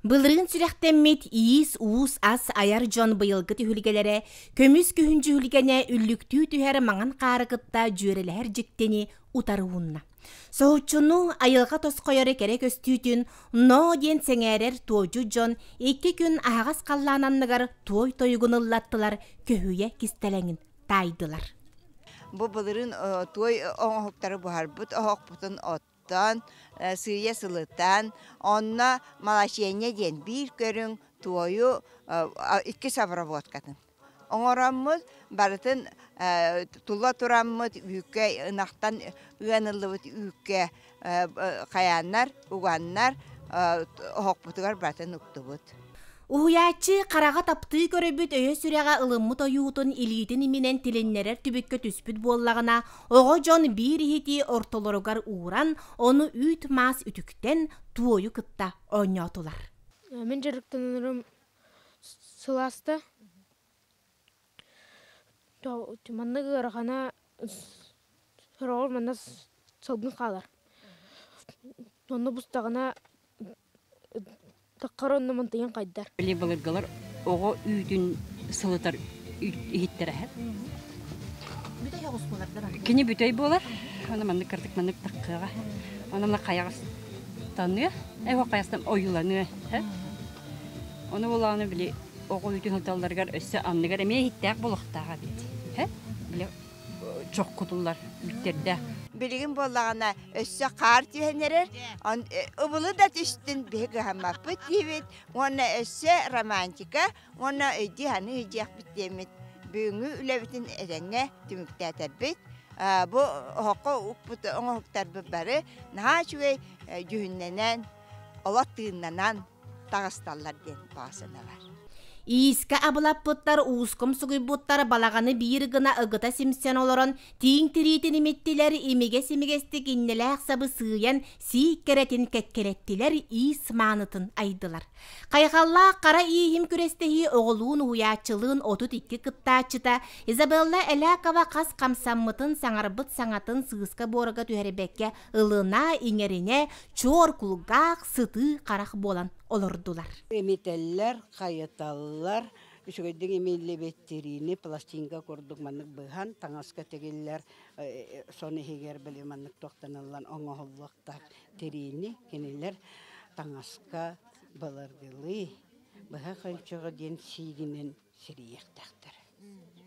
Былырыын сүрэхтэммит иис-уус ас айар дьон быйылгы түһүлгэлэрэ көмүс күһүн дьүһүлгэнэ үллүктүү түһэр маҥан хаары кытта дьүөрэлэһэр дьиктини утары уунна. Соһуччуну айылҕа тосхойоро кэрэ көстүүтүн ноо диэн сэҥээрэр туодьу дьон икки күн аһаҕас халлаан анныгар туой тойугун ыллаттылар, көһүйэ кистэлэҥин таайдылар. Бу былырыын туой оҥоһуктары буһарбыт оһохпутун оттон, сыыйа сылытан, онно малашение диэн биир көрүҥ туойу иккис обработкатын оҥороммут, барытын тула тураммыт үүккэ ынахтан ыаныллыбыт үүккэ хайааннар, уганнар оһохпутугар барытын уктубут. Уһуйааччы хараҕа таптыы көрөбүт өйө-сүрэҕэ ылыммыт ойуутун илиитин иминэн тилиннэрэр түбүккэ түспүт буоллаҕына, оҕо дьон биир иһити ортолоругар ууран, ону үүт-маас үтүктэн, туойу кытта оонньоотулар. Мин дьарыктанарым сылааста. Маннык ыарахана сороҕор манна салгын хаалар. Онно бустаҕына Таххар онно мантыйан хайдар. Били былыргылар оҕо үүтүн сылытар иһиттэрэ Бүтэй оҕус буолар да Кини бүтэй буолар. Аны маннык кырдык маннык таххыаҕа. Аны мына хайаҕастаныа, эһо хайастан ойууланыа. Ону булааны били оҕо үүтүн сылыталларыгар өссө анныгар эмиэ иһиттээх буолуохтаах эбит. Били чох кутуллар бүттэрдээх. Билигин буоллаҕына өссө хаар түһэн эрэр, ыбылы да түстүн биһи кыһаммаппыт диибит уонна өссө романтика уонна өйдүү-саныы өйдүөхпүт диэммит бүгүҥҥү үлэбитин этэҥҥэ түмүктээтэрбит. Бу оһоххо укпут оҥоһуктарбыт бары наһаа үчүгэй дьүһүннэнэн, олох тыыннанан таҕысталлар диэн баҕа санаа бар. Иискэ абылаппыттар, уускум сугуйбуттар балаҕаны биир гына ыгыта симсэн олорон, тииҥ тириитин имиттилэр, имигэс-имигэстик иннэлээх сабы сыыйан, сиик кэрэтин кэккэлэттилэр, иис маанытын айдылар. Хайҕаллаах хара ииһим күрэстэһии оҕолуун уһуйааччылыын 32 кыттааччыта Изабелла Элякова хас хамсаммытын, саҥарбыт саҥатын сыыска-буорга түһэрбэккэ ылына, иҥэринэ, чуор кулгаах, сытыы харах буолан олордулар. Имитэллэр, хайыталлар, үчүгэйдик имиллибит тириини пластинка курдук маннык быһан таҥаска тигиллэр сон иһигэр били маннык туохтаныллан оҥоһуллуохтаах тириини кинилэр таҥаска былыргылыы быһа хончоҕо диэн сиигинэн сирийиэхтээхтэр.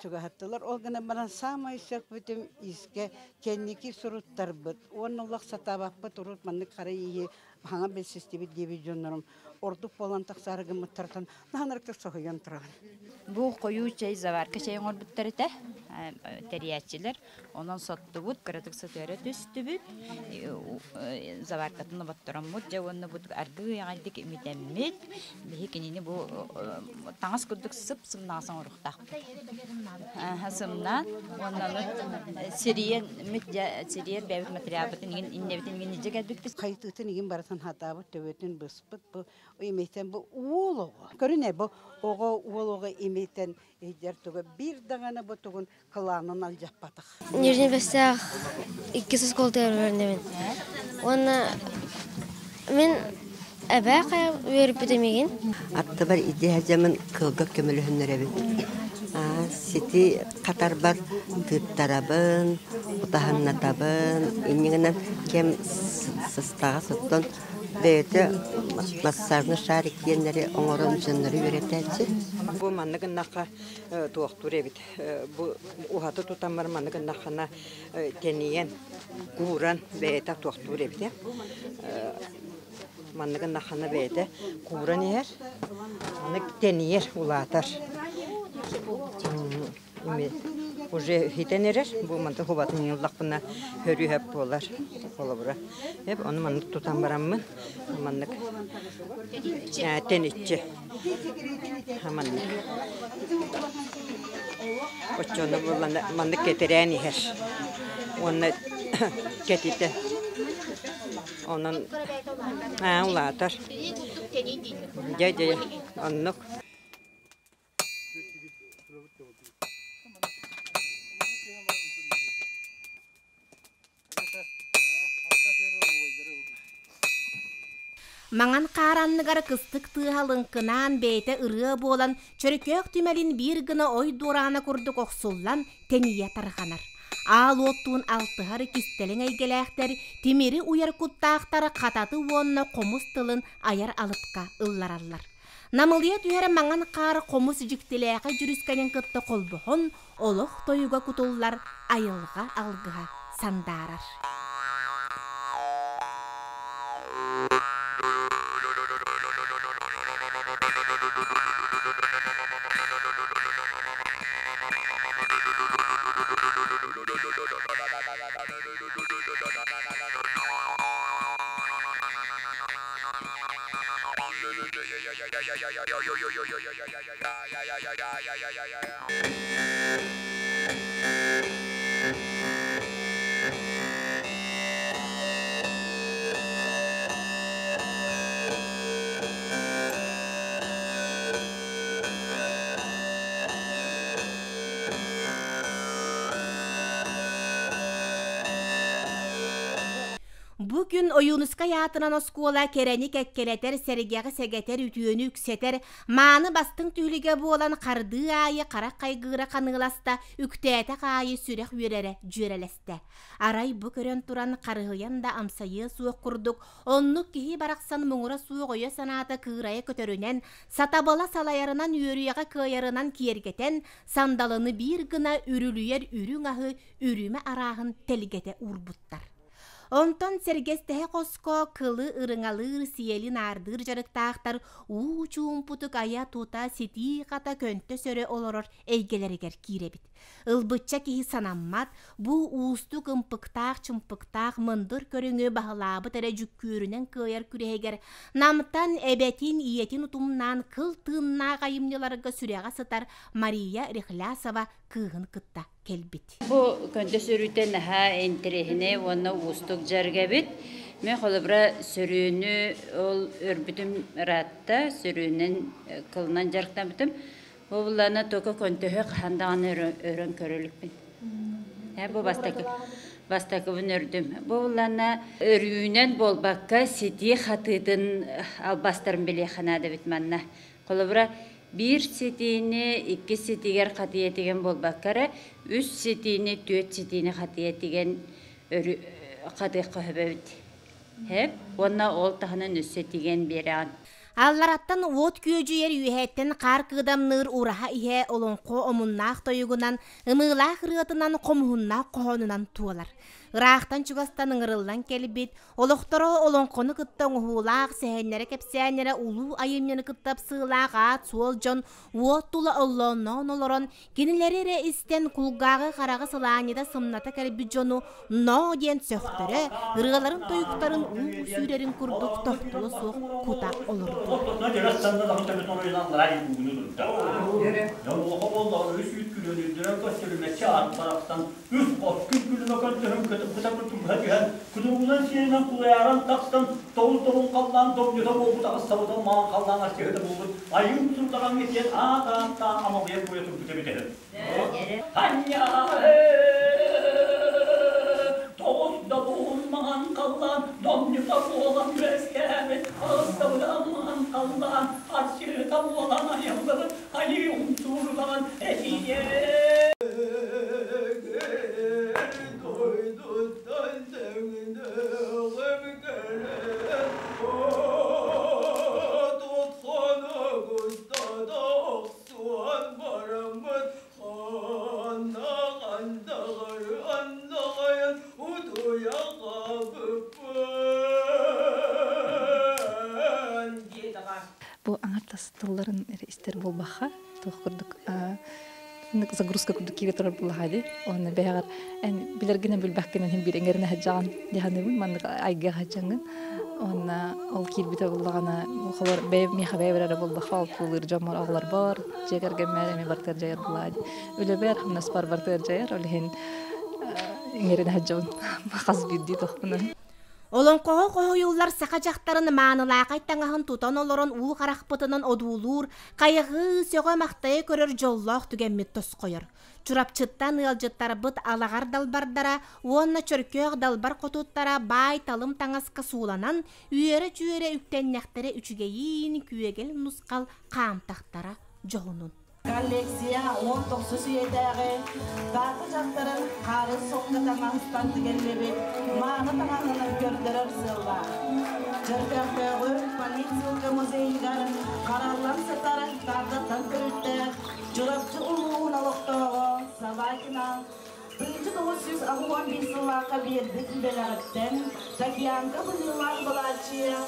Чугаһаттылар. Ол гынан баран саамай сөхпүтүм искэ кэнники суруттарбыт уонна олох сатаабаппыт урут маннык хара ииһи хаҥа билсистибит диэбит дьоннорум ордук буолан тахсаары гыммыттартан наһанарыктык соһуйан турабын. Бу хойуу чэй, заварка чэй оҥорбуттар этэ тэрийээччилэр. Онон соттубут, кыратык сытыара түстүбүт, заваркатын оботтороммут, дьэ уонна бу аргыый аҕайдык имитэммит. Биһи кинини бу таҥас курдук сып-сымнаҕас оҥоруохтаахпыт. Сымнаан уонна ону сирийэн сирийэр бэйэбит материалбытын иҥин иннэбитин иҥин илдьэ кэлбиппит. Хайытыытын иҥин барытын хатаабыт, төбөтүн быспыт бу имитэн бу уол оҕо. Көрүнэ бу оҕо уол оҕо имитэн иһдэр туга биир даҕаны бу тугун кылаанын алдьаппатах. Нижний Бэстээх иккис оскуолатыгар үөрэнэбин. Уонна мин эбээ хайа үөрбүтүм игин. Аттыбар идиэ дьамын кылга көмөлөһүннэрэбин. Сити хатарбар тыыттарабын, утаһыннатабын, иннигинэн кэм сыстаҕас оттон бэйэтэ массажный шарик диэннэри оҥорон дьоннору үөрэтээччи. Бу маннык гыннахха туохтуур эбит бу уһаты тутаммар маннык гыннаххына тэнийэн кууран бэйэтэ туохтуур эбит маннык гыннаххына бэйэтэ кууран иһэр маннык тэнийэр улаатар уже хитэн эрэр бу мантан хубатын ыллахпына хөрүһэп буолар холобура эп ону маннык тутан бараммын маннык тэниччи Маннык. Оччону буллана маннык кэтэрээн иһэр. Уонна кэтитэ. Онон аа улаатар. Дьэ дьэ оннук. Маҥан хаар анныгар кыстык тыаһа лыҥкынаан бэйэтэ ырыа буолан, чөркөөх түмэлин биир гына ой дуораана курдук охсуллан тэнийэ тарҕанар. Аал уоттуун алтыһар кистэлэҥ эйгэлээхтэр, тимири уйар куттаахтар хататы уонна хомус тылын айар алыпка ыллараллар. Намылыйа түһэр маҥан хаар хомус дьиктилээхэй дьүрүскэнин кытта холбоһон, олох тойуга кутуллар айылҕа алгыһа сандаарар. Бу күн Ойуунускай аатынан оскуола кэрэни кэккэлэтэр, сэргэҕи сэгэтэр, үтүөнү үксэтэр, мааны бастыҥ түһүлгэ буолан хардыы аайы харах хайгыыра ханыыласта, үктээтэх аайы сүрэх үөрэрэ дьүөрэлэстэ. Арай бу көрөн туран харыһыйан да амсайыа суох курдук, оннук киһи барахсан муҥура суох өйө-санаата кыырайа көтөрүнэн, сатабыла салайарынан үөрүйэҕэ кыайарынан киэргэтэн, сандалыны биир гына үрүлүйэр үрүҥ аһы үрүмэ арааһын тэлгэтэ уурбуттар. Онтон сэргэстэһэ хоско кылы ырыҥалыыр, сиэли наардыыр дьарыктаахтар уу чуумпутук айа-тута, ситии-хата көнтө-сөрө олорор эйгэлэригэр киирэбит. Ылбычча киһи санаммат, бу уустук ымпыктаах-чымпыктаах мындыр көрүҥү баһылаабыт эрэ дьүккүөрүнэн кыайар күрэһигэр Намтан эбэтин, ийэтин утумнаан кыл тыыннаах айымньыларга сүрэҕэ сытар Мария Рехлясова кыыһын кытта кэлбит. Бу көнтө сөрүүтэ наһаа интэриэһинэй уонна уустук дьарык эбит. Мен холобура сөрүүнү ол өрбүтүм ыраатта, сөрүүнэн кылынан дьарыктаммытым. Бу буллаана тока көнтөһө хаһан даҕаны өрөн көрөлүкпүн. Бу бастакы бастакыбын өрдүм. Бу буллаана өрүүнэн буолбакка ситии хатыытын албастарын билиэххэ наада эбит манна. Холобура, биир ситиини икки ситигэр хатыйа тигэн буолбакка эрэ, үс ситиини түөрт ситиини хатыйа тигэн өрү хатыахха сөп эбит. Һэп уонна ол таһынан өссө тигэн биэрэҕин. Аллараттан уот күөдьүйэр үөһэттэн хаар кыыдамныыр ураһа иһэ олоҥхо омуннаах тойугунан, ымыылаах ырыатынан, хомуһуннаах хоһоонунан туолар. Ыраахтан-чугастан ыҥырыллан кэлбит, Олохторо олоҥхону кытта оҥоһуулаах, сэһэннэрэ-кэпсээннэрэ улуу айымньыны кытта ыпсыылаах аат-суол дьон уот тула оллоонноон олорон, кинилэри эрэ истэн кулгааҕы хараҕы сылаанньыта сымната кэлбит дьону ноо диэн сөхтөрө, ырыаларын-тойуктарын уу сүүрэрин курдук тохтоло суох кута олордулар. Үс хос күн күлүмэ көнтөһүн көтүппүтэ кутуруга түһэн, кутуругунан сиэринэн кулайааран тахсан, тобул-тобул халлаан домньута буолбут аҕыс сабытал маҥан халлаан арчыһыта буолбут айыы сурдаҕаҥҥа тиийэн аат-ааттаан амалыйар буойа турбут эбит үһү. Тоҕус добуун маҥан халлаан домньута буолан үөскээбит, аҕыс сабытал маҥан халлаан арчыһыта буолан айыллыбыт айыы умсуурдаҕын этиийэ. Бу аҥардас тылларын эрэ истэр буолбахха, туох курдук загрузка курдук киирэ турар буоллаҕа дии. Уонна бэйэҕэр эн билэргинэн билбэккинэн иһин биир эҥэринэ сылдьаҕын дьаһаныыбын маннык айгыах сылдьаҥҥын. Уонна ол киирбитэ буоллаҕына холор бэйэ миэхэ бэйэбэр эрэ буолбахха ол тулалыыр дьоммор оҕолорбор дьиэ кэргэммэр эмиэ барытыгар дьайар буоллаҕа дии. Үлэбэр, хамнаспар барытыгар дьайар. Ол иһин иҥэринэ сылдьабын хас биирдии тохпунан. Олоҥхоҕо хоһуйуллар саха дьахтарын маанылаахай таҥаһын тутан олорон уу харахпытынан одуулуур, хайҕыы, сөҕө-махтайа көрөр дьоллоох түгэммит тосхойор. Чурапчыттан ыалдьыттарбыт алаҕар далбардара уонна чөркөөх далбар хотуттара баай-талым таҥаска сууланан, үөрэ-дьүөрэ үктэннэхтэрэ үчүгэйиин күөгэл нусхал хаамтахтара дьоһунун. Коллекция 19 үйэтээҕи Таатта дьахтарын хаарын солко таҥаһыттан тигиллибит мааны таҥаһынан көрдөрөр сыаллаах. Чөркөөхтөөҕү полиция музейыгар хараллан сытар Тааттаттан төрүттээх Чурапчы улууһун олохтооҕо Собакина 1981 сыллаахха биэрбит бэлэҕиттэн Татьянка быһыылаах былааччыйа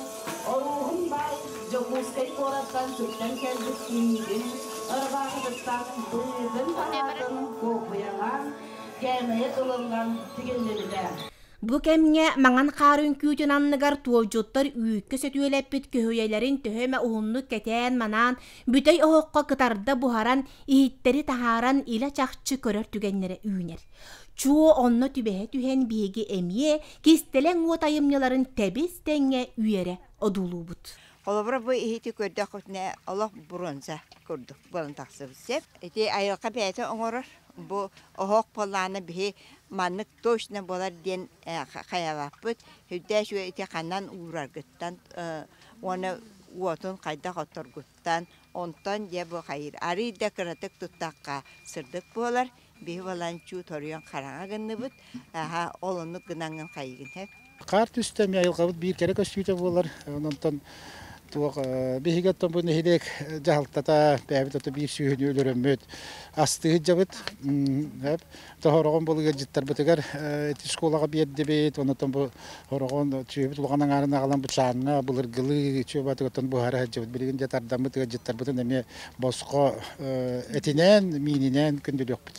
Оруоһун баай Дьокуускай куораттан сүктэн кэлбит кийиитин ырбаахытыттан быһыытын-таһаатын куоппуйалаан, кээмэйэ ылыллан тигиллибитэ. Бу кэмҥэ маҥан хаар үҥкүүтүн анныгар туолдьуттар үүккэ сөтүөлэппит көһүйэлэрин төһө эмэ уһуннук кэтээн-манаан, бүтэй оһоххо кытарда буһаран, иһиттэри таһааран илэ-чахчы көрөр түгэннэрэ үүнэр. Чуо онно түбэһэ түһэн биһиги эмиэ кистэлэҥ уот айымньыларын тэбис-тэҥҥэ үөрэ одуулуубут. Холобура бу иһити көрдөххүтүнэ олох бронза курдук буолан тахсыбыт сөп. Ити айылҕа бэйэтэ оҥорор. Бу оһох буоллаҕына биһи маннык точно буолар диэн хайалааппыт. Үрдээх үчүгэй ити ханан уураргыттан уонна уотун хайдах отторгуттан онтон дьэ бу хайыыр. Арыый да кыратык туттахха сырдык буолар. Биһи буолан чуут хоруйан хараҥа гынныбыт. Аха ол оннук гынаҥҥын хайыгын һэ. Хаар түстэ эмиэ айылҕабыт биир кэрэ көстүүтэ буолар. Онтон туох биһиги оттон бу нэһилиэк дьаһалтата бэйэбит ото биир сүүһүнү өлөрөммүт астыы сылдьабыт. Тоһороҕон был ыалдьыттарбытыгар ити школаҕа биэрдибит. Онтон бу хороҕон сүөбүт улахан аҥаарын аҕалан бу чааҥҥа былыргылыы чүөбатыгыттан буһара сылдьабыт. Билигин дьэ тардаммыт ыалдьыттарбытын эмиэ босхо этинэн, миининэн күндүлүөхпүт.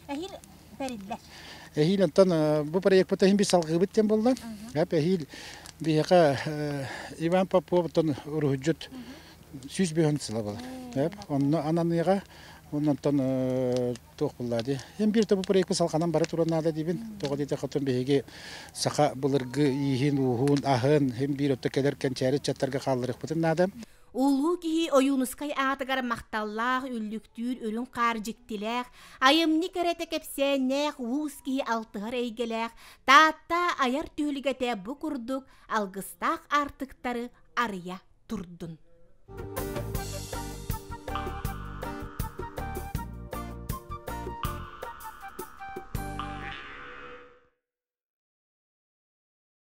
Эһиил бэриллэр. Эһиил онтон бу проекпыт иһин біз салгыыбыт диэн буолла. Эһиил биһиэхэ Иван Попов оттон уруһуйдьут 105 сыла буолар. Онно ананыаҕа онтон туох булла дии. Эм биир бу проекпыт салҕанан бара туран наада диибин. Тоҕо диэтэххэ оттон биһиги саха былыргы ииһин, ууһун, аһын хим биир отто кэлэр кэнчээри ыччаттарга хаалларыахпытын наада. Улуу киһи Ойуунускай аатыгар махталлаах, үллүктүүр үрүҥ хаар дьиктилээх, айымньы кэрэтэ кэпсээннээх уус киһи алтыһар эйгэлээх Таатта айар түһүлгэтэ бу курдук алгыстаах аартыктары арыйа турдун.